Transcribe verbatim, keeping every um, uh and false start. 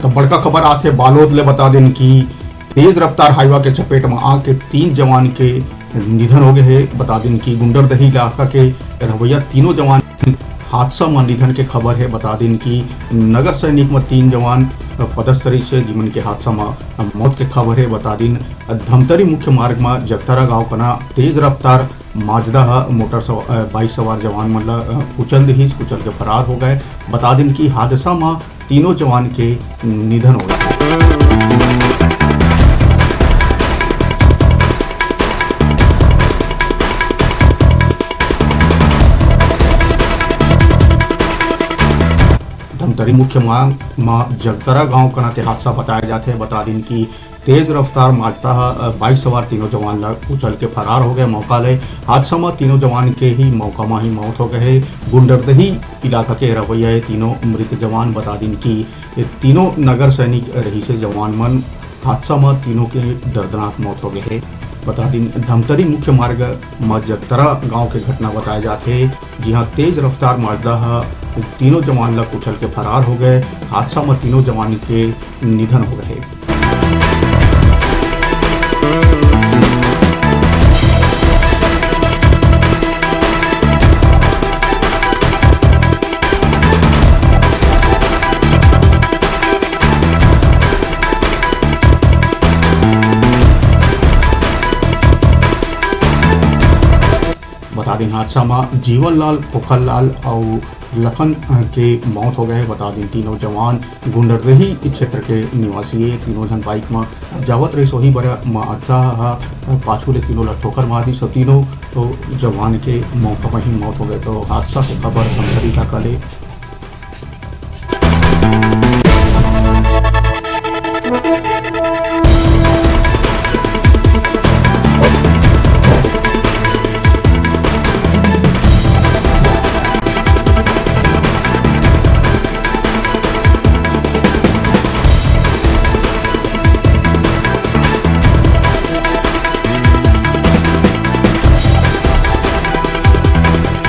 तो बड़का खबर आथे बालोद ले। बता दिन कि तेज रफ्तार हाईवा के चपेट म आके तीन जवान के निधन हो गए हे। बता दिन कि गुंडरदेही इलाका के रहवैया तीनों जवान हादसा म निधन के खबर हे। बता दिन कि नगर सैनिक म तीन जवान पदस्थ रहिस हे, जिमन के हादसा म मौत के खबर हे। बता दिन धमतरी मुख्य मार्ग म जगतरा गांव कना तेज रफ्तार माजदा ह मोटर सवा-, अ, बाइक सवार जवान मन ल, अ, कुचल दिहिस, कुचल के फरार हो गए। बता दिन कि हादसा म तीनों जवान के निधन हो गए। धमतरी मुख्य मार्ग म जगतरा गांव कना के हादसा बताया जाथे। बता दिन कि तेज रफ्तार माजदा ह, अ, बाइक सवार तीनों जवान ल कुचल के फरार हो गए। मौका ले हादसा म तीनों जवान के ही मौका म ही मौत हो गए हे। गुंडरदेही इलाका के रहवैया ये तीनों मृत जवान। बता दिन कि ये तीनों नगर सैनिक रहिसे जवान मन। हादसा म तीनों के दर्दनाक मौत हो गए हे। बता दिन धमतरी मुख्य मार्ग म जगतरा गांव के घटना बताया जाथे, जिहां तेज रफ्तार माजदा ह तीनों जवान ल कुचल के फरार हो गए। हादसा म तीनों जवान के निधन हो गए हे। बता दिन हादसा म जीवनलाल, खोखललाल अउ लखन, अ, के मौत हो गए हे। बता दिन तीनों जवान गुंडरदेही क्षेत्र के निवासी हे। तीनों झन बाइक म जावत रहिस, वही बेरा माजदा ह पाछू ले तीनों ला ठोकर मार दिस, तो तीनों तो जवान के मौका म ही मौत हो गए। तो हादसा के खबर धमतरी इलाका ले।